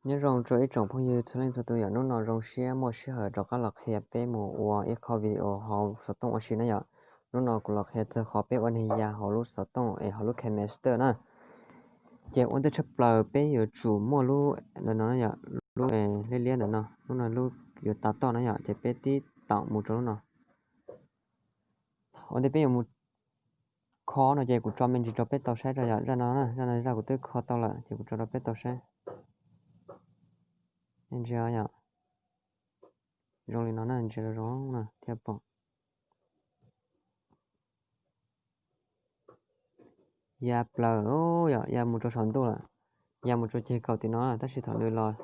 Nyob zoo rau ib tsoom phooj ywg txhua leej txhua tus yom, hnub no zoo siab muaj sij hawm rov qab los qhia peb mus ua ib qho video hauv xov tooj ua si na yom. Hnub no kuv los qhia txog qhov peb ua neeg ya hauv lub xov tooj es hauv lub KineMaster na. Ces ua ntej tshaj plaws peb yuav tsum muaj lub ntawm no na yom, lub liab liab ntawm no, lub no lub yuav tas toj na yom, ces peb tib taum mus rau lub no. Ua ntej peb yuav mus kho no ces kuv tso me ntsis rau peb tau saib rau yom, zaj no na, zaj no zaj kuv twb kho tau lawm ces kuv tso rau peb tau saib. Nej ntsia yom, zoo li no na, ntsia zoo no thiaj pom. Ya plaws yom, ya mus rau saum ntuj lawm, ya mus rau ceg kaum tim no tab sis thaum nws los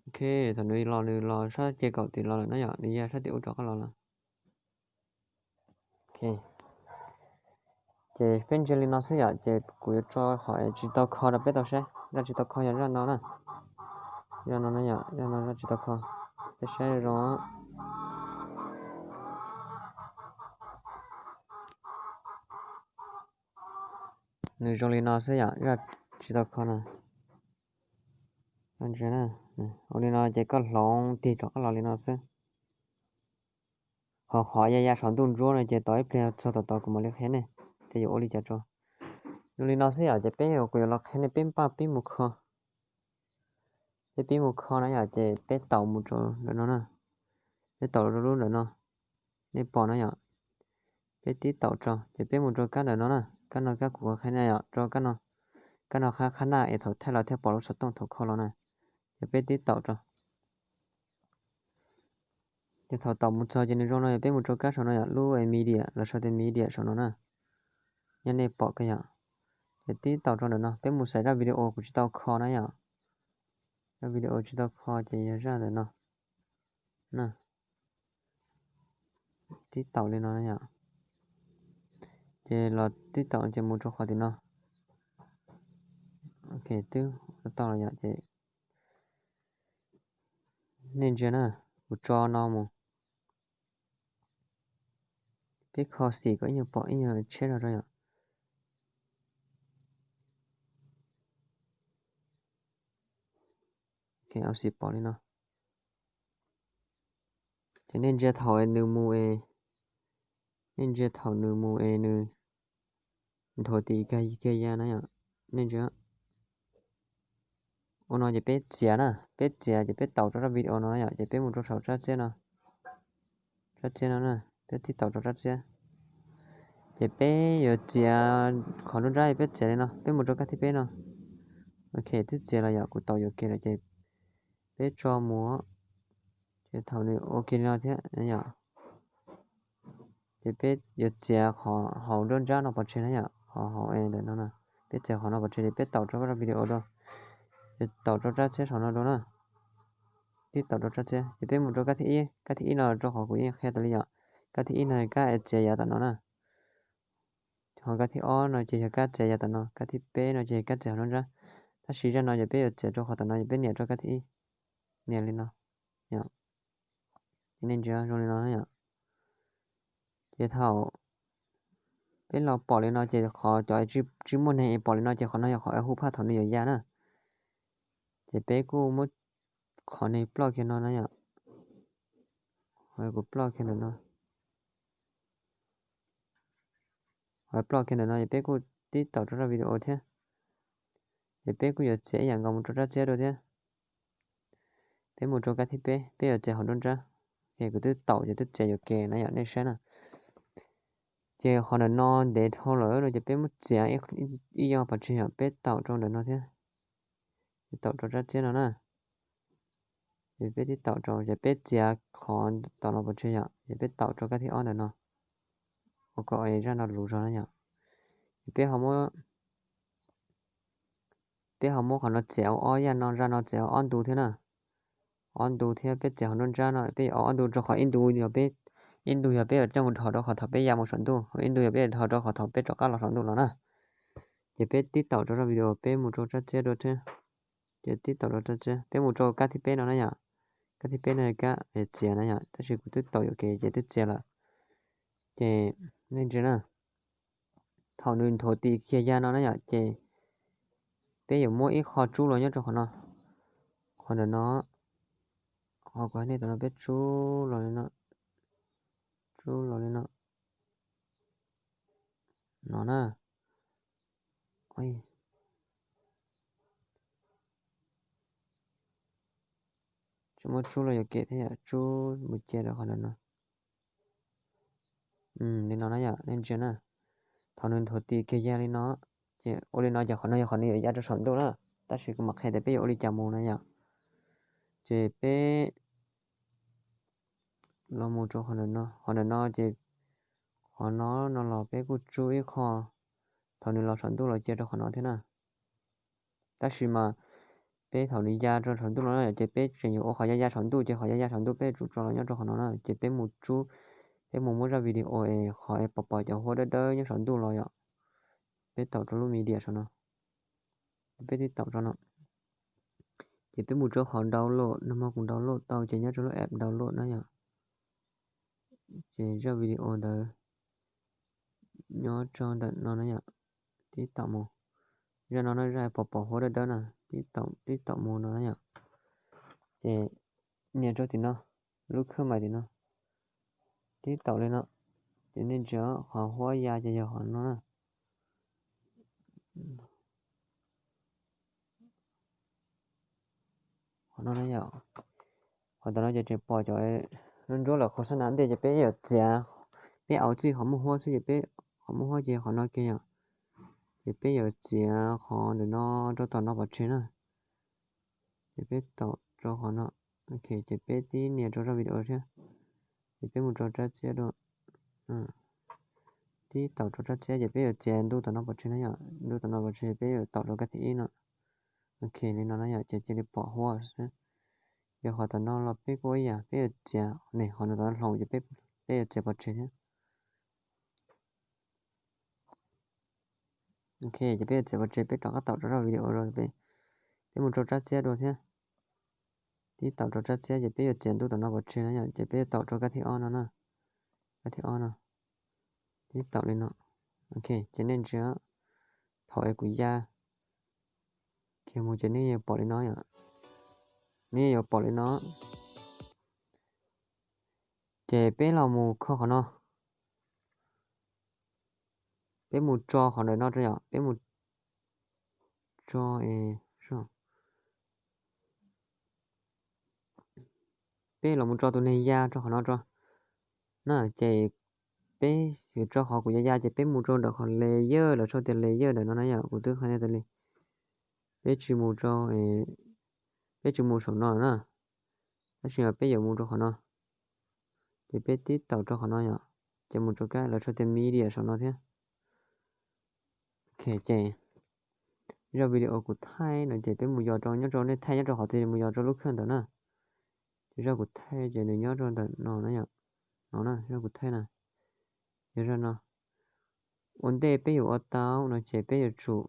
Ok, thaum nws los nws los sab ceg kaum tim los lawm na yom, nws ya sab tim ub rov qab los lawm. Ces peb ntsia li no xwb yom, ces kuv yuav tso qhov tsis tau kho rau peb tau saib, zaj tsis tau kho yog zaj no na. Zaj no na yom, zaj no zaj tsis tau kho, peb saib zoo. Nws zoo li no xwb yom, zaj tsis tau kho no. Ua li no ces koj hloov tig rov qab los li no xwb. Ho qhov ya ya saum ntuj ntsuab no ces tos ib pliag txog tom tod kuv mam li qhia nej tias yuav ua li cas rau. Zoo li no xwb yom, ces peb kuv yuav los qhia nej peb npaj pib mus kho. Peb pib mus kho na yom, ces peb taum mus rau ntawm no na. Peb taum rau lub ntawm no, nej pom na yom. Peb tib taum rau ces peb mus rau kab ntawm no na, kab no kab kuv qhia nej yom, rau kab no, kab no qhab qhab naj es thaum thaij los thiaj pom lub xov tooj thaum kho los na. Ces peb tib taum rau. Ces thaum taum mus txog ces nws zoo no yom, peb mus rau kab saum no yom, lub media los sau tias media saum no na. Nyob nej pom kiag yom. Ces tib taum rau ntawm no, peb mus xaiv zaj video kuv tsis tau kho na yom. Zaj video tsis tau kho ces yog zaj ntawm no. Tib taum li no yom. Ces los tib taum ces mus rau qhov tim no. Ok, twb tau los yom, ces nej ntsia na, kuv tso no mus. Peb kho xim kom ib nyuag pom ib nyuag tsheb zog rau yom. Au xim pom li no. Ces nej ntsia thaum nws mus es, nej ntsia thaum nws mus es nws nthuav tim kiag ya na yom. Nej ntsia. Ua no ces peb txiav na, peb txiav ces peb taum rau zaj video no na yom, ces peb mus rau saum tsab txiab no. Tsab txiab no na, peb tib taum rau tsab txiab. Ces peb yuav txiav qhov nruab nrab peb txiav li no, peb mus rau kab thib peb no. Ok, twb txiav los yom, kuv taum yuam kev lawm ces peb tso mus. Ces thaum nws ok li no thiab yom, ces peb yuav txiav qhov hauv nruab nrab no pov tseg na yom, qhov hauv ntawm no na. Peb txiav qhov no pov tseg ces peb taum rau koj zaj video rau, ces taum rau tsab txiab saum no rau na. Tib taum rau tsab txiab ces peb mus rau kab thib ib, kab thib ib no rau qhov kuv yeej qhia tas li yom. Kab thib ib no kab txiav yav tom no na. Ho kab thib ob no ces yog kab txiav yav tom no, kab thib peb no ces yog kab txiav hauv nruab nrab. Tab sis zaj no ces peb yuav txiav rau qhov tom no ces peb nias rau kab thib ib, nias li no. Nej ntsia zoo li no yom. Ces thaum peb los pom li no ces qhov cov tsis muaj neeg es pom li no ces qhov no yog qhov hu phaj thaum nws yuav ya na. Ces peb kuj muab qhov neeg ploj kiag no na yom. Qhov kuv ploj kiag ntawm no. Qhov ploj kiag ntawm no ces peb kuj tib taum rau zaj video thiab. Ces peb kuj yuav txiav ib yam nkaus mus rau tsab txiab dua thiab. Peb mus rau kab thib peb, peb yuav txiav hauv nruab nrab. Ces kuv twb taum ces twb txiav yuam kev na yom, nej saib na. Ces qhov ntawm no ntev dhau lawm no ces peb muab txiav ib yam pov tseg yom, peb taum rau ntawm no thiab. Peb taum rau tsab txiab no na. Ces peb tib taum rau ces peb txiav qhov tom no pov tseg yom, ces peb taum rau kab thib ob ntawm no. Ua kom zaj no luv zog na yom. Ces peb ho muab, peb ho muab qhov no txiav ua ob yam no, zaj no txiav ua ob ntu thiab na. Ob ntu thiab peb txiav hauv nruab nrab no, peb yuav ua ob ntu rau qhov ib ntu yog peb, ib ntu yog peb yuav coj mus dhos rau qhov thaum peb ya mus saum ntuj, ho ib ntu yog peb yuav dhos rau qhov thaum peb rov qab los saum ntuj los na. Ces peb tib taum rau zaj video peb mus rau tsab txiab dua thiab. Ces tib taum rau tsab txiab, peb mus rau kab thib peb no na yom. Kab thib peb no kab txiav na yom, tab sis kuv twb tau yuam kev ces twb txiav lawm. Ces nej ntsia na, thaum nws nthuav tis kiag ya no na yom, ces peb yuav muab ib qho tsub los nyob rau qhov no, qhov ntawm no, qhov kuv hais nej tam no peb tsub los li no, tsub los li no, no na. Tsis muab tsub los yuam kev thiab yom, tsub mus cia rau qhov ntawm no. Li no na yom, nej ntsia na, thaum nws nthuav tis kiag ya li no, ces ua li no ces qhov no yog qhov nws yuav ya rau saum ntuj na. Tab sis kuv mam qhia tias peb yuav ua li cas mus na yom. Ces peb los mus rau qhov ntawm no, qhov ntawm no ces qhov no no los peb kuj tsub ib qho, thaum nws los saum ntuj los cia rau qhov no thiab na. Tab sis mas peb thaum nws ya rau saum ntuj no na ces peb tseem yuav ua qhov ya ya saum ntuj, ces qhov ya ya saum ntuj peb yuav tsum tso los nyob rau qhov no na. Ces peb mus tsub, peb mus muab zaj video es qhov es pom pom cov huab dawb dawb nyob saum ntuj los yom. Peb taum rau lub media saum no, peb tib taum rau no. Ces peb mus rau qhov download, nag hmo kuv download tau ces nyob rau lub app download na yom. Ces zaj video ntawd nyob rau ntawm no na yom. Tib taum mus, zaj no na, zaj pom pom huab dawb dawb na, tib taum mus no na yom. Ces nias rau tim no, lub khawb mais tim no, tib taum li no, ces nej ntsia qhov huab ya ces yog qhov no na. Qhov no na yom, qhov ntawm no ces tseem pom cov ntsuab ntsuab lawm, qhov xab nas ntej ces peb yuav txiav, peb auv txij qhov muaj huab xwb ces peb, qhov muaj huab ces qhov no kiag yom. Ces peb yuav txiav qhov ntawm no rau tom no pov tseg na. Ces peb taum rau qhov no, ok, ces peb tib nias rau zaj video thiab. Ces peb mus rau tsab txiab dua, tib taum rau tsab txiab ces peb yuav txiav ntu tom no pov tseg na yom, ntu tom no pov tseg peb yuav taum rau kab thib ib no. Ok, li no na yom, ces cia li pom huab xwb. Yog qhov tom no los peb kuj ib yam, peb yuav txiav ne, qhov no tom no hloov ces peb yuav txiav pov tseg thiab. Ok, ces peb yuav txiav pov tseg, peb rov qab taum rau zaj video rau, peb mus rau tsab txiab dua thiab. Tib taum rau tsab txiab ces peb yuav txiav ntu tom no pov tseg na yom, ces peb yuav taum rau kab thib ob no na, kab thib ob no, tib taum li no. Ok, ces nej ntsia, thaum es kuv ya kiag mus ces nej yuav pom li no yom, nej yuav pom li no. Ces peb los mus kho qhov no, peb mus tso qhov ntawm no rau yom, peb mus tso, peb los mus tso tus neeg ya rau qhov no tso na. Ces peb yuav tso qhov kuv ya ya ces peb mus rau ntawm qhov layer lawv sau tias layer ntawm no na yom, kuv twb qhia nej tas li. Peb tsis mus rau, peb tsis mus saum no na, tab sis mas peb yuav mus rau qhov no. Ces peb tib taum rau qhov no yom, ces mus rau kab lawv sau tias media saum no thiab. Ok, ces zaj video kuv thaij no ces peb mus yos rau nyob rau, nej thaij nyob rau qhov twg mus yos rau lub khawb ntawd na. Ces zaj kuv thaij ces nws nyob rau ntawm no na yom, no na, zaj kuv thaij na, yog zaj no. Ua ntej peb yuav ua tau no ces peb yuav tsum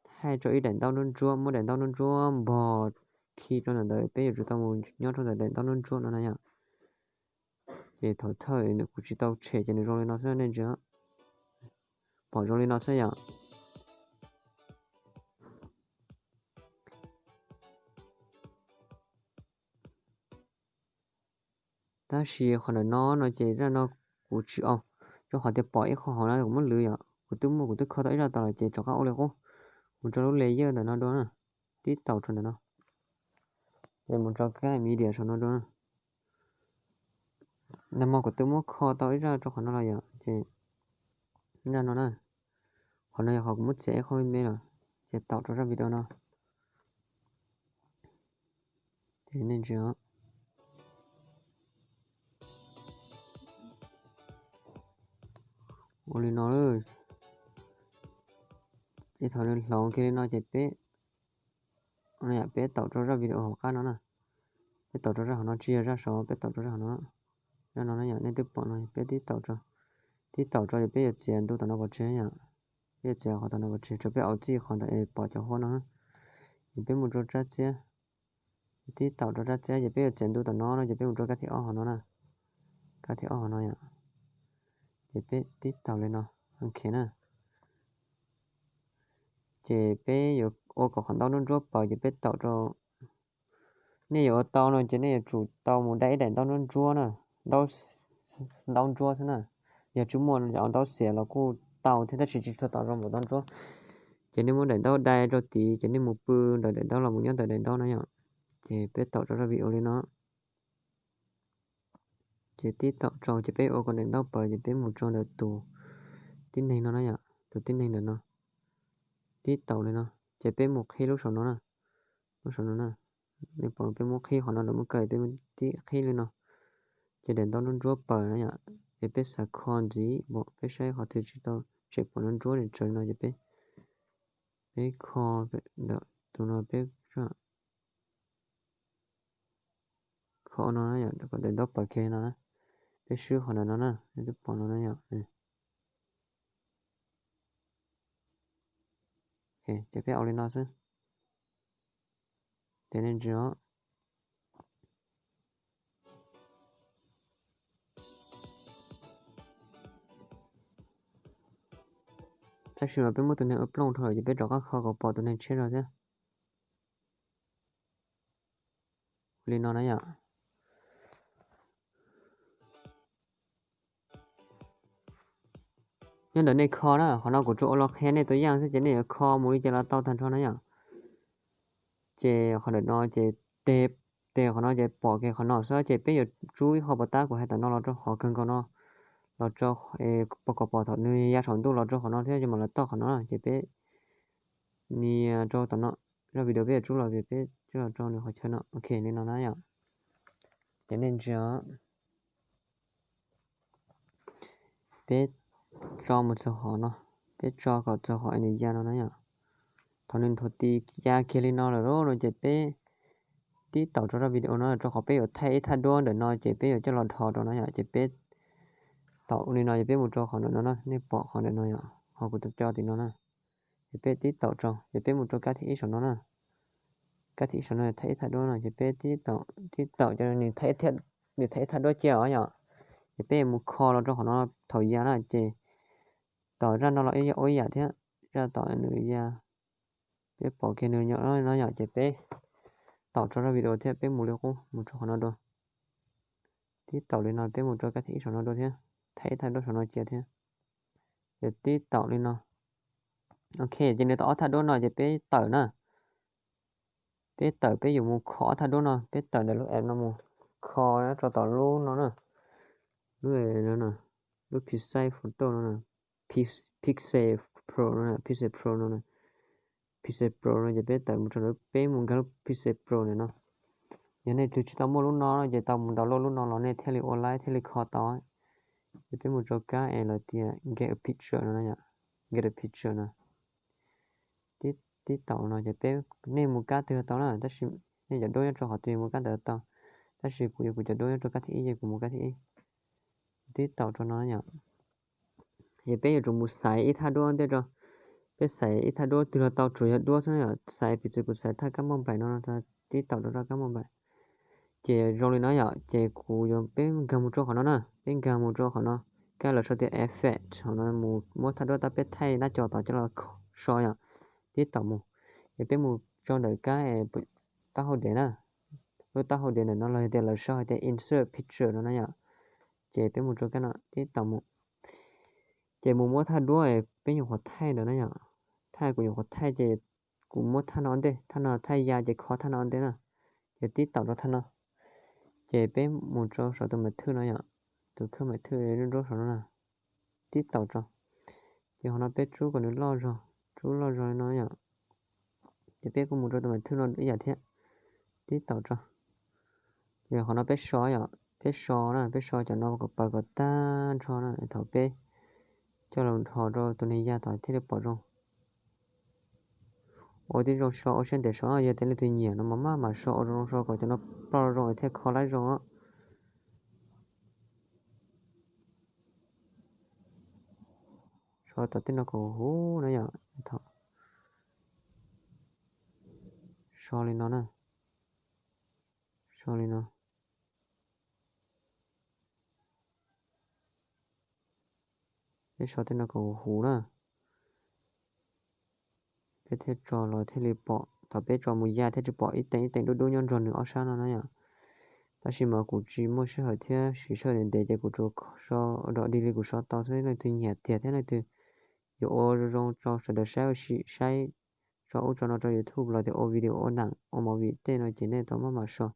thaij rau ib daim ntaub ntsuab ntsuab, muab daim ntaub ntsuab ntsuab npog khi rau ntawm ntawd, peb yuav tsum tau mus nyob rau ntawm daim ntaub ntsuab ntsuab no na yom. Ces thaum thawj kuv tsis tau tshem ces nws zoo li no xwb nej ntsia, pom zoo li no xwb yom. Tab sis qhov ntawm no no ces zaj no kuv tsis au, rau qhov tias pom ib qho hauv no kuv muab lwv yom, kuv twb muaj, kuv twb kho tau ib zaj tas lawm ces rov qab ua li qub, mus rau lub layer ntawm no dua na, tib taum rau ntawm no, ces mus rau kab media saum no dua na. Nag hmo kuv twb muab kho tau ib zaj rau qhov no los yom, ces zaj no na, qhov no yog qhov kuv muab txiav ib qho me me lawm, ces taum rau zaj video no. Ces nej ntsia, ua li no, ces thaum nws hloov kiag li no ces peb, peb taum rau zaj video hauv qab no na, peb taum rau zaj hauv no, tsis yog zaj saud, peb taum rau zaj hauv no, zaj no na yom, nej twb pom no, peb tib taum rau, tib taum rau ces peb yuav txiav ntu tom no pov tseg yom, peb yuav txiav qhov tom no pov tseg, rau peb auv txij qhov ntawd es pom cov huab no. Ces peb mus rau tsab txiab, Tib taum rau rab txiab ces peb yuav txiav ntu tom no no ces peb mus rau kab thib ob hauv no na. Kab thib ob hauv no yom. Ces peb tib taum li no, ok na. Ces peb yuav ua kom qhov ntaub ntsuab ntsuab paws ces peb taum rau. Nej yuav ua tau no ces nej yuav tsum tau mus dai ib daim ntaub ntsuab ntsuab na, ntaub, ntaub ntsuab xwb na. Yog tsis muaj ntaub xiav los kuj tau thiab tab sis tsis tshua tau zoo npaum ntaub ntsuab. Ces nej muab daim ntaub dai rau tid ces nej mus pw ntawm daim ntaub los mus nyob ntawm daim ntaub na yom. Ces peb taum rau zaj video li no. Ces tib taum rau ces peb ua kom daim ntaub paws ces peb mus rau ntawm tus tib neeg no na yom, tus tib neeg ntawm no. Tib taum li no, ces peb mus qhib lub saum no na, lub saum no na. Nej pom peb muab qhib qhov no lawm muab kaw peb tib qhib li no. Ces daim ntaub ntsuab ntsuab paws na yom, ces peb xav kho ntxiv npaum peb saib qhov twg tsis tau tshem pom ntsuab ntsuab li no ces peb, peb kho ntawm tus no peb kho no na yom, kom daim ntaub paws kiag li no na. Peb swb qhov ntawm no na, nej twb pom no na yom. Ces peb ua li no xwb. Ces nej ntsia os. Tab sis mas peb muab tus neeg ua plooj dhau lawm ces peb rov qab kho kom pom tus neeg tshiab zog thiab. Li no na yom. Nyob ntawm nej kho na, qhov no kuv tsuas ua los qhia nej tus yam xwb ces nej yuav kho mus li cas los tau tag nrho na yom. Ces qhov ntawm no ces tes, tes qhov no ces pom kiag qhov no xwb ces peb yuav tsub ib qho pos tab kuv hais tom no los rau qhov kawg nkaus no, los rau pos kom pom thaum nws ya saum ntuj los rau qhov no thiab ces mam los toj qhov no ces peb nias rau tom no. Zaj video peb yuav tsub los peb coj los rau nws qhov chaw no, ok li no na yom. Ces nej ntsia, peb tso mus txog qhov no, peb tso kom txog qhov nws ya no na yom. Thaum nws nthuav tis ya kiag li no lawm no ces peb tib taum rau zaj video no rau qhov peb yuav thaij ib thaj duab ntawm no ces peb yuav coj los dhos rau no yom, ces peb taum li no ces peb mus rau qhov ntawm no na, nej pom qhov ntawm no yom, qhov kuv tau coj tim no na. Ces peb tib taum rau, ces peb mus rau kab thib ib saum no na. Kab thib ib saum no thaij ib thaj duab no ces peb tib taum, tib taum cov nws thaij ib thaj duab cia os yom. Ces peb mus kho los rau qhov no thaum ya na ces tom zaj no los ib yam thiab, zaj tom nws ya, peb pom kiag nws nyob no yom ces peb taum rau zaj video thiab peb mus li qub mus rau qhov no dua. Tib taum li no peb mus rau kab thib ib saum no dua thiab, thaij ib thaj duab saum no cia thiab. Ces tib taum li no. Ok, ces nws tau ob thaj duab no ces peb tawm na. Peb tawm peb yuav mus kho ob thaj duab no, peb tawm ntawm lub app no mus kho rau tom lub no na. Lub, lub Pixel Photo no, Pixel Pro no, Pixel Pro no, Pixel Pro no ces peb tawm mus rau ntawd peb mus nkag lub Pixel Pro ntawm no. Yog nej tsis tau muaj lub no ces tau mus download lub no los nej thiaj li ua laib thiaj li kho tau. Ces peb mus rau kab es lawv tias get a picture no, get a picture no. Tib taum no ces peb, nej mus kab twg los tau na, tab sis nej cov duab nyob rau qhov twg mus kab ntawd tau. Tab sis kuv yog kuv cov duab nyob rau kab thib ib ces kuv mus kab thib ib. Tib taum rau no yom. Ces peb yuav tsum mus xaiv ib thaj duab ntej rau. Peb xaiv ib thaj duab twg los tau, tsuas yog duab xwb na yom. Xaiv piv txwv kuv xaiv thaj kab npauj npaim no, tib taum rau thaj kab npauj npaim. Ces zoo li no yom, ces kuv yuav, peb nkag mus rau qhov no na, peb nkag mus rau qhov no, kab lawv sau tias effect, qhov no mus muab thaj duab tab peb thaij nab co tod coj los so yom, tib taum mus. Ces peb mus rau ntawm kab taub hau dev na, lub taub hau dev ntawm no los yog tias lawv sau hais tias insert picture no na yom. Ces peb mus rau kab no tib taum mus. Ces mus muab thaj duab peb nyuam qhuav thaij ntawd na yom, thaj kuv nyuam qhuav thaij ces kuv muab thaj no ntej, thaj no thaij ya ces kho thaj no ntej na, ces tib taum rau thaj no. Ces peb mus rau saum tus maim thwj no yom, tus khawb maim thwj nruab nruab saum no na, tib taum rau. Ces qhov no peb tsub kom nws loj zog, tsub loj zog li no yom. Ces peb kuj mus rau tus maim thwj no ib yam thiab, tib taum rau. Ces qhov no peb so yom, peb so na, peb so cov no kom paws kom tag nrho na, thaum peb coj los dhos rau tus neeg ya tod thiaj li pom zoo. Ua tib zoo so ua siab ntev so no, yog tias leej twg nyiam no mas maj mam so ua zoo so kom cov no ploj zoo thiaj kho laib zoo. So tom tej no kom huv na yom. So li no na. li no. Peb so tej no kom huv huv na. Peb thiaj tso los thiaj li pom, thaum peb tso mus ya thiaj tsis pom ib teem ib teem dub dub nyob nrog nws ob sab no na yom. Tab sis mas kuv tsis muaj sij hawm thiab siv sij hawm ntev ntev ces kuv tsuas so dog dig li kuv so tau xwb, leej twg nyiam tiag thiab leej twg yuav ua zoo zoo rau sawv daws saib ua si, saib tso ub tso no rau YouTube los tias ua video ua neem ua movie tej no ces nej tau maj mam so.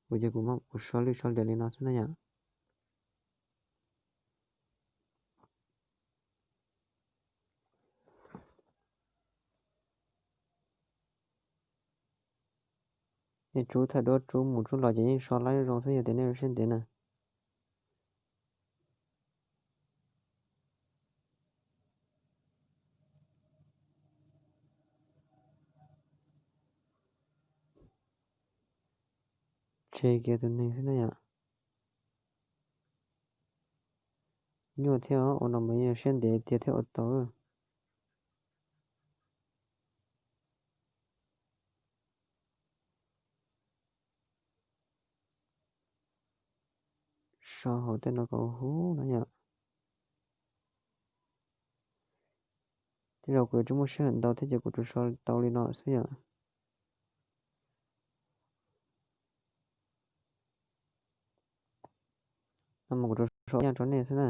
Kuv ces kuv muab kuv so lwj so liam li no xwb na yom. Nej tsub thawj duab tsub mus tsub los ces yeej so laib zoo xwb yog tias nej ua siab ntev na. Tseg kiag tus neeg xwb na yom. Nyuaj thiab ua no mas yog siab ntev tiag thiaj ua tau. So hauv tej no kom huv no yom. Tej zaum kuv yuav tsis muaj sij hawm ntau thiab ces kuv tsuas so tau li no xwb yom. No mas kuv tsuas so ib yam rau nej xwb na.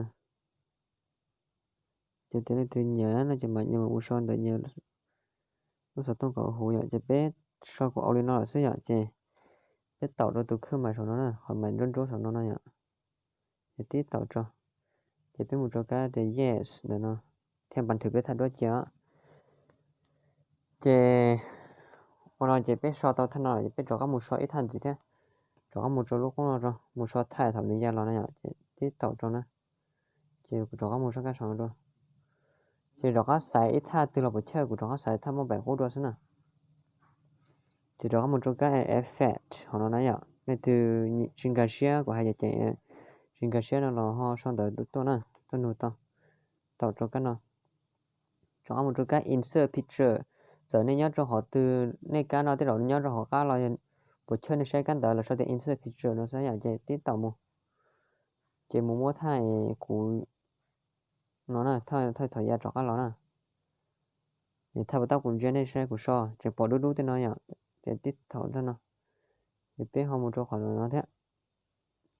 Ces tias leej twg nyiam no ces mam nyias mus so ntawm nyias lub xov tooj kom huv yom. Ces peb so kom ua li no lawm xwb yom. Ces peb taum rau tus khawj mais saum no na, qhov mais nruab nruab saum no no yom. Ces tib taum tso. Ces peb mus rau kab tias yes ntawm no, thiaj npas nthwv peb thaj duab cia os. Ces ua no ces peb so tau thaj no ces peb rov qab mus so ib thaj ntxiv thiab. Rov qab mus rau lub qub no, mus so thaij thaum nws ya los na yom, ces tib taum rau na. Ces kuv rov qab mus sab kab saum no dua. Ces rov qab xaiv ib thaj twg los puas chawj, kuv rov qab xaiv thaj muaj npaim qub dua xwb na. Ces rov qab mus rau kab effect hauv no na yom. Leej twg tsis nkag siab, kuv hais ceev ceev, tsis nkag siab no los ho sau ntawv tuaj na, tuaj nug tau. Taum rau kab no. Rov qab mus rau kab insert picture. Txawm nej nyob rau qhov twg, nej kab no tej zaum nyob rau hauv qab los yog puas chawj nej saib kab ntawv los sau tias insert picture no xwb yom, ces tib taum mus. Ces mus muab thaj kuv no na, thaj thaum ya rov qab los na. Thaj puas tab kuv ntsia nej saib kuv so, ces pom dub dub tej no yom, ces tib taum rau no. Ces peb ho mus rau qhov no thiab,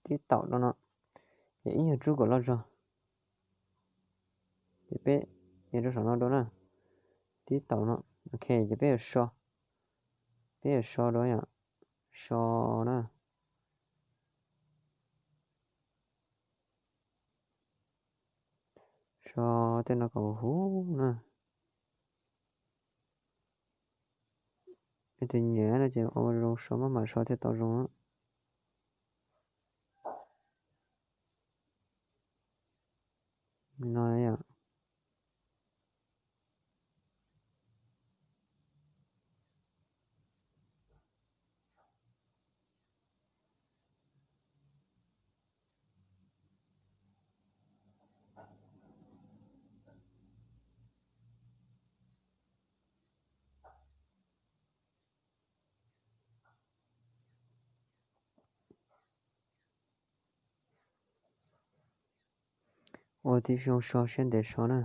tib taum rau no. Ces ib nyuag tsub kom loj zog. Ces peb nias rau saum no dua na, tib taum no. Ok, ces peb yuav so, peb yuav so dua yom, so na. So tej no kom huv na. Leej twg nyiam no ces ua zoo so maj mam so thiaj tau zoo. No yom. Ua tib zoo so siab ntev so na.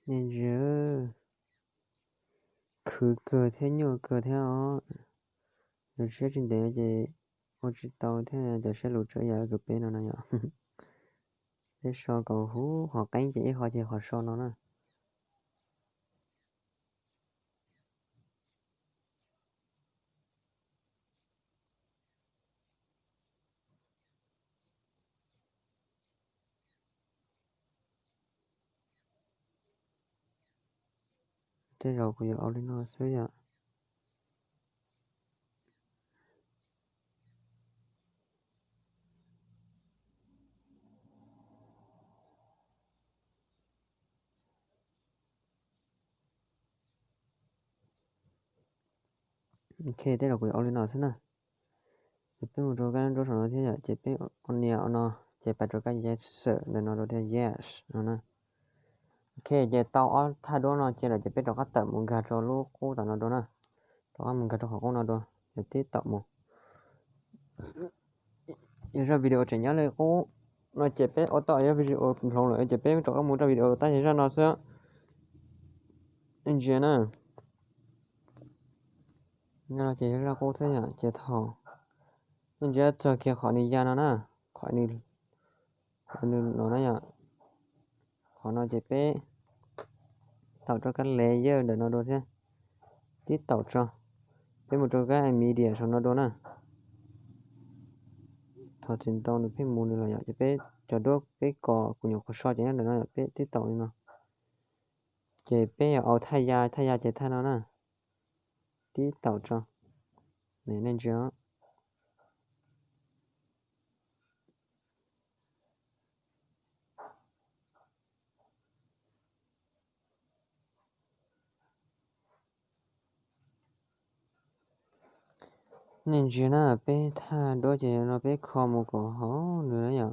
Ntsia, khwv kawg thiab nyuaj kawg thiab os. Yus siab tsis ntev ces ua tsis tau thiab, cov siab lus tsuas yog kawg peb no na yom. Peb so kom huv qhov qeeb ces ib qho ces qhov so no na. Tej zaum kuv yuav ua li no xwb yom. Ok, tej zaum kuv yuav ua li no xwb na. Ces peb mus rau kab nruab saum no thiab yom, ces peb ua nias ua no, ces pais rau kab yes ntawm no rau tias yes no na. Ok, ces tau ob thaj duab no cia lawm ces peb rov qab tawm mus nkag rau lub qub tom no dua na. Rov qab mus nkag rau qhov qub no dua, ces tib taum mus. Yog zaj video tseem nyob li qub no ces peb ua tau zaj video hloov lawm ces peb rov qab mus rau video tab yog zaj no xwb. Nej ntsia na. No ces yog zaj qub thiab yom, ces thaum nej ntsia txog kiag qhov nws ya no na, qhov nws, qhov nws no na yom, qhov no ces peb taum rau kab layer ntawm no dua thiab, tib taum tso. Peb mus rau kab media saum no dua na. Thaum tsis tau nws pheej mus nws los yom, ces peb cov duab peb kos kuv nyuam qhuav so ces nyob ntawm no yom, peb tib taum li no. Ces peb yuav ua thaj ya, thaj ya ces thaj no na, tib taum tso. Nej ntsia. Nej ntsia na, peb thaj duab ces no peb kho mus kom hauv nws na yom.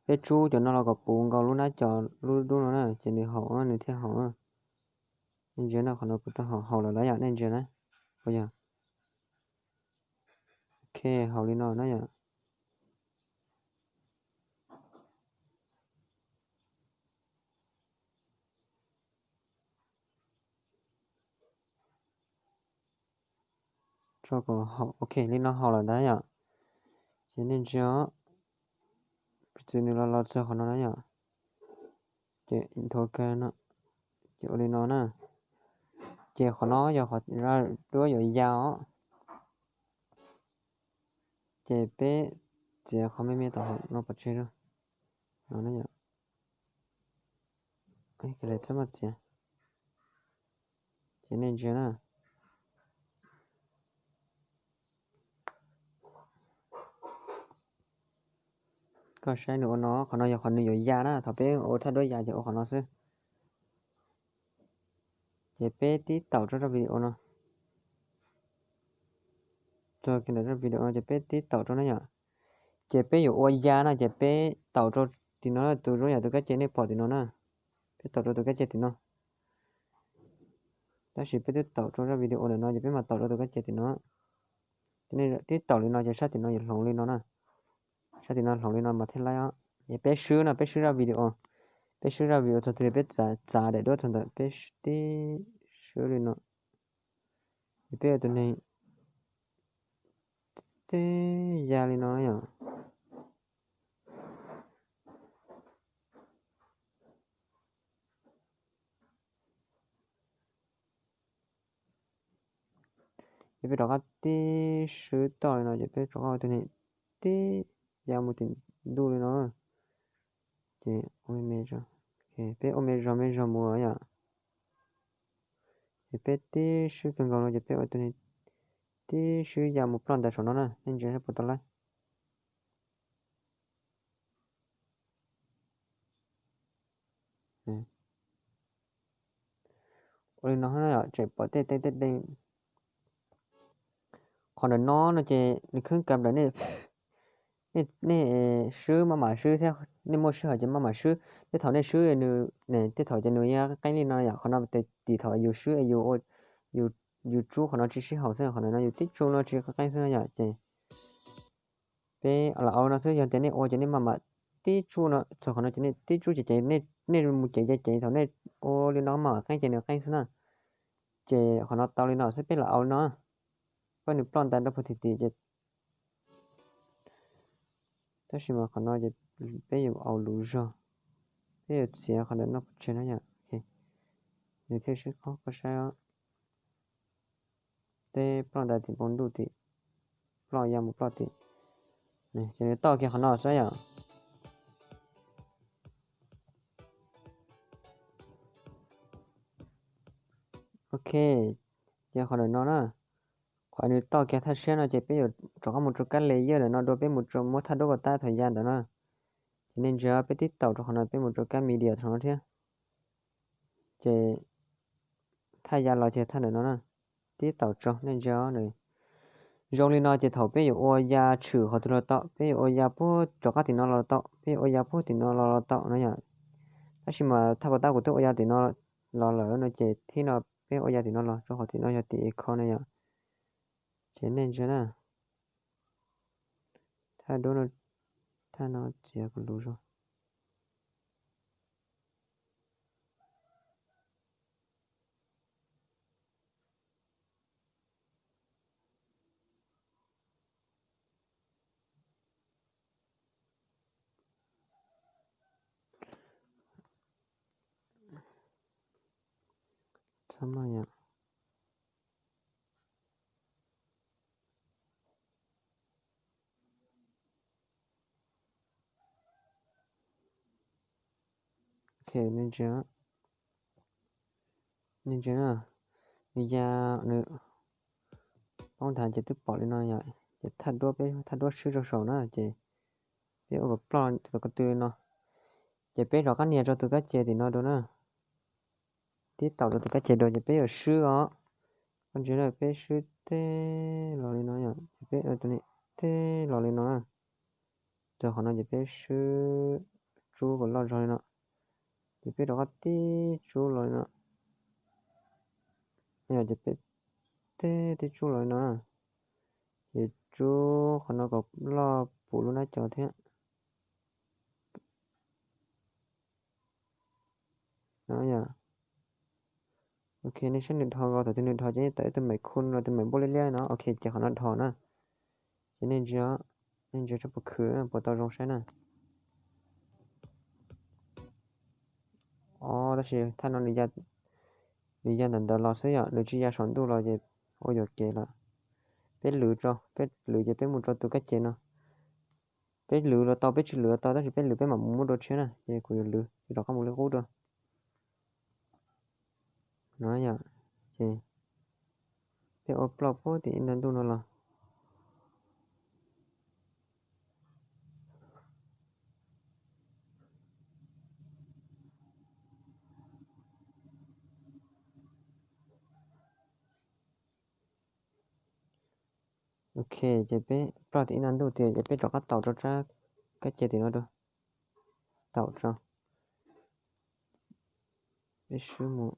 Peb tsub cov no los kom puv nkaus lub nab cov lub dub no na, ces nws haum, nws thiaj haum. Nej ntsia na, qhov no kuv tau haum lawm lawm yom, nej ntsia na. Ua yog, ok, haum li no na yom. Tso kom haum, ok, li no haum lawm ntag yom. Ces nej ntsia, piv txwv nws los los txog qhov no na yom. Ces nthuav kag no, ces ua li no na. Ces qhov no yog qhov duab yuav ya os. Ces peb txiav qhov me me tom hauv no pov tseg no na yom. Kawg li txhob maj txiav. Ces nej ntsia na. Koj saib nws ua no, qhov no yog qhov nws yuav ya na, thaum peb ua thaj duab ya ces ua qhov no xwb. Ces peb tib taum rau zaj video no. Txog kiag ntawm zaj video no ces peb tib taum rau na yom. Ces peb yuav ua ya na, ces peb taum rau tim no, tus zoo yam tus kab ce nej pom tim no na. Peb taum rau tus kab ce tim no. Tab sis peb twb taum rau zaj video ntawm no ces peb mam taum rau tus kab ce tim no. Ces nej tib taum li no ces sab tim no yuav hloov li no na. Sab tim no hloov li no mas thiaj laib os. Ces peb swb no, peb swb zaj video. Peb swb zaj video txog twg peb txav daim duab txog ntawd, peb tib swb li no. Ces peb ua tus neeg tib ya li no yom. Ces peb rov qab tib swb toj li no ces peb rov qab ua tus neeg tib ya mus tim ntuj li no. Ces peb ua me zog me zog mus yom. Ces peb tib swb kawg nkaus no ces peb ua tus neeg tib swb ya mus ploj ntais saum no na, nej ntsia saib puas tau laib. Ua li no na yom, tseem pom tej teeb tej dej. Qhov ntawm no no ces nws khwb kam ntawm nej, nej swb maj mam swb thiab, nej muaj sij hawm ces maj mam swb. Tej thaum nej swb nws, tej thaum ces nws yeej qeeb li no yom. Qhov no tim thaum yus swb, yus tsub qhov no tsis sib haum xwb, qhov ntawm no yus tib tsub no tsis qeeb xwb no yom. Ces peb lam ua no xwb, yog tias nej ua ces nej maj mam tib tsub no, txog qhov no ces nej tib tsub ces, ces nej mus cev cev cev, thaum nej ua li no maj mam qeeb ces nws qeeb xwb na. Ces qhov no tau li no xwb, peb lam ua li no, pab nws ploj ntais rau puag tim tim ces. Tab sis mas qhov no ces peb yuav ua lus zog, peb yuav txiav qhov ntawm no pov tseg na yom. Nws thiaj sib qhob koj saib os. Teb ploj ntais tim npoo ntuj tim, ploj ya mus ploj tim. Ces nws toj kiag qhov no xwb yom. Ok, ces qhov ntawm no na, qhov nws tau kiag thaj siab no ces peb yuav rov qab mus rau kab layer ntawm no dua, peb mus muab thaj duab pov tab thaum ya ntawd na. Ces nej ntsia peb tib taum rau qhov no, peb mus rau kab media thaum no thiab. Ces thaj ya los ces thaj ntawm no na, tib taum tso nej ntsia. Zoo li no ces thaum peb yuav ua ya tshwm qhov twg los tau, peb yuav ua ya puag rov qab tim no los tau, peb yuav ua ya puag tim no los los tau no yom. Tab sis mas thaj pov tab kuv twb ua ya tim no los lawm no ces thib no peb ua ya tim no los rau qhov tim no yog tim echo na yom. Ces nej ntsia na, thaj duab no, thaj no txiav kuv lus zog. Txhob maj yom. Ok, nej ntsia, nej ntsia na, nws ya, nws paub nthav ces twb pom li no yom. Ces thaj duab, peb thaj duab swb rau saum na ces peb ua kom ploj kom ko tw li no. Ces peb rov qab nias rau tus kab ce tim no dua na. Tib taum rau tus kab ce dua ces peb yuav swb os. Koj ntsia na, peb swb tib los li no yom, ces peb tus ni tib los li no na. Rau qhov no ces peb swb tsub kom loj zog li no. Ces peb rov qab tib tsub los li no. Ces peb tib tib tsub los li no na. Ces tsub qhov no kom loj pum lub nab co thiab. Ok, nej saib nws dhos, thaum twg nws dhos ces tawm ib tug maim khu los tus maim npuaj liab liab no. Ok, ces qhov no dhos na. Ces nej ntsia, nej ntsia tso puas khwv, puas tau zoo saib na. Os, tab sis thaj no nws ya ntawm ntawd los xwb yom, nws tsis ya saum ntuj los ces ua yuam kev lawm. Peb lwv tso, peb lwv ces peb mus rau tus kab ce no. Peb lwv los tau, peb tsis lwv los tau, tab sis peb lwv peb mam mus muab dua tshiab na, ces kuv yuav lwv rov qab mus li qub dua. No yom, ces peb ua ploj puag tim ib nta ntuj no los. Ok, ces peb ploj tim ib nta ntuj tias ces peb rov qab taum rau sab kab ce tim no dua. Taum rau. Peb swb mus.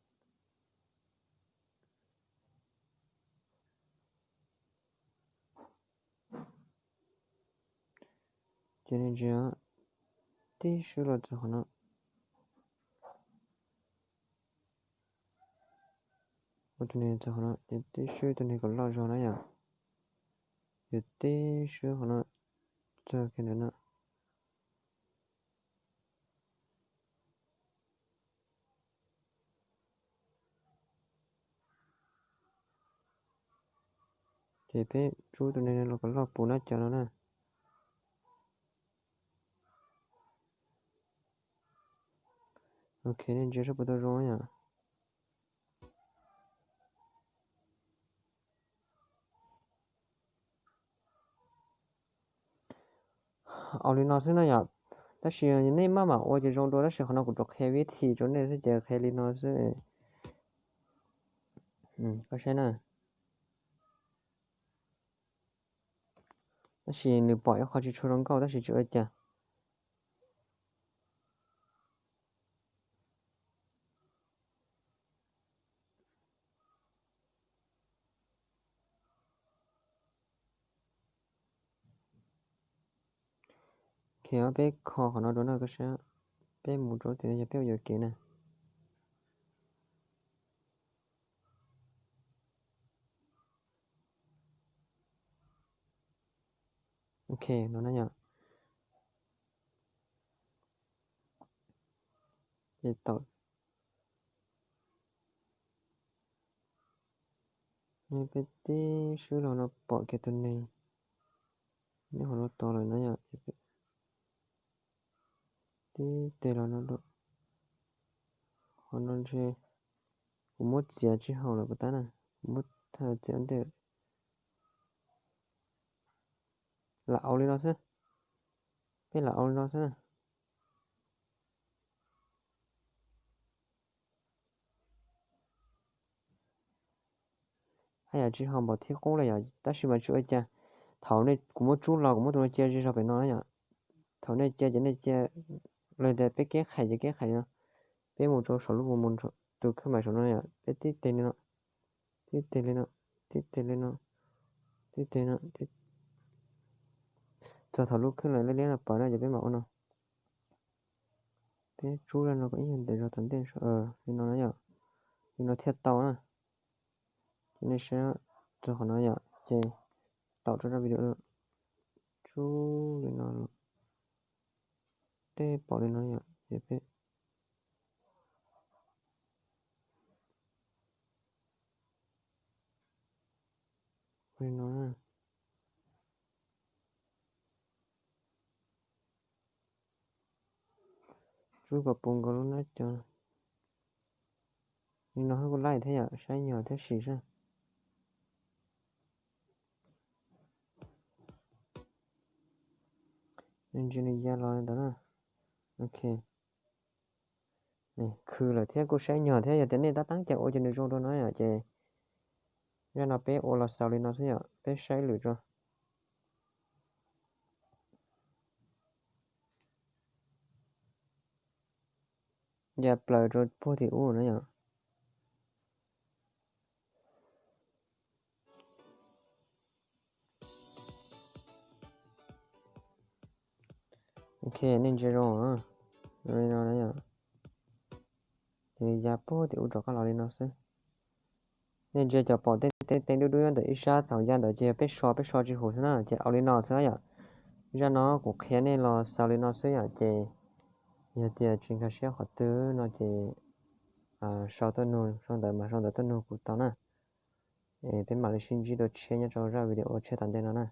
Ces nej ntsia, tib swb los txog qhov no. Ua tus niag txog qhov no, ces tib swb tus niag kom loj zog na yom. Ces tib swb qhov no txog kiag ntawd no. Ces peb tsub tus niag los kom loj pum nab cov no na. Ok, nej ntsia saib puas tau zoo yom. Ua li no xwb no yom. Tab sis nej maj mam ua ces zoo dua, tab sis qhov no kuv rov qhia vib thi rau nej xwb ces qhia li no xwb. Koj saib na. Tab sis nws pom ib qho tsis tshua zoo nkauj tab sis tsis ua cas. Ok, peb kho qhov no dua na koj saib. Peb mus rau tim no yog peb ua yuam kev na. Ok, no na yom. Ces tau. Peb tib swb los no pom kiag tus neeg nyob hauv lub tos lawm na yom. Tib teg los no, qhov no ntshe Kuv muab txiav tsis haum lawm puas tab na. Kuv muab txiav ntej. Lam au li no xwb. Peb lam au li no xwb na. Haj yam tsis haum npaum thib qub li yom, tab sis mas tsis ua cas. Thaum nej, kuv muab tsub los kuv muab tus no cia zog pem no na yom. Thaum nej cia ces nej cia, los tias peb keb qhais ces keb qhais no. Peb mus rau saum lub mus mus tus khab mais saum no yom, peb tib teg li no, tib teg li no, tib teg li no, tib teg no, txog thaum lub khab mais liab liab no pom na ces peb mam ua no. Peb tsub li no kom ib yam ntev zog tom ntej, li no na yom, li no thiaj tau na. Ces nej saib txog qhov no yom, ces taum rau zaj video no, tsub li no, tej pom li no yom, ces peb li no na. Tsub kom puv nkaus lub nab cov. Li no kuj laij thiab yom, saib nyog thiab sim saib. Ntsia nws ya los ntawd na. Ok. Khwv lawm thiab kuj saib nyog thiab, yog tias nej tab tab cas ua ces nws zoo dua no yom, ces zaj no peb ua los xaus li no xwb yom, peb saib lwm tso. Ya plaws rau puag tim ub na yom. Ok, nej ntsia zoo, zoo li no na yom. Ces ya puag tim ub rov qab los li no xwb. Nej ntsia cov pom tej teeb dub dub nyob ntawm ib sab thaum ya ntawd ces yog peb so, peb so tsis huv xwb na, ces au li no xwb yom. Zaj no kuv qhia nej los xaus li no xwb yom, ces yog tias tsis nkag siab qhov twg no ces sau tuaj nug, sau ntawv mas sau ntawv tuaj nug kuv tau na. Peb mam li sib ntsib dua tshiab nyob rau zaj video tshiab tom ntej no na.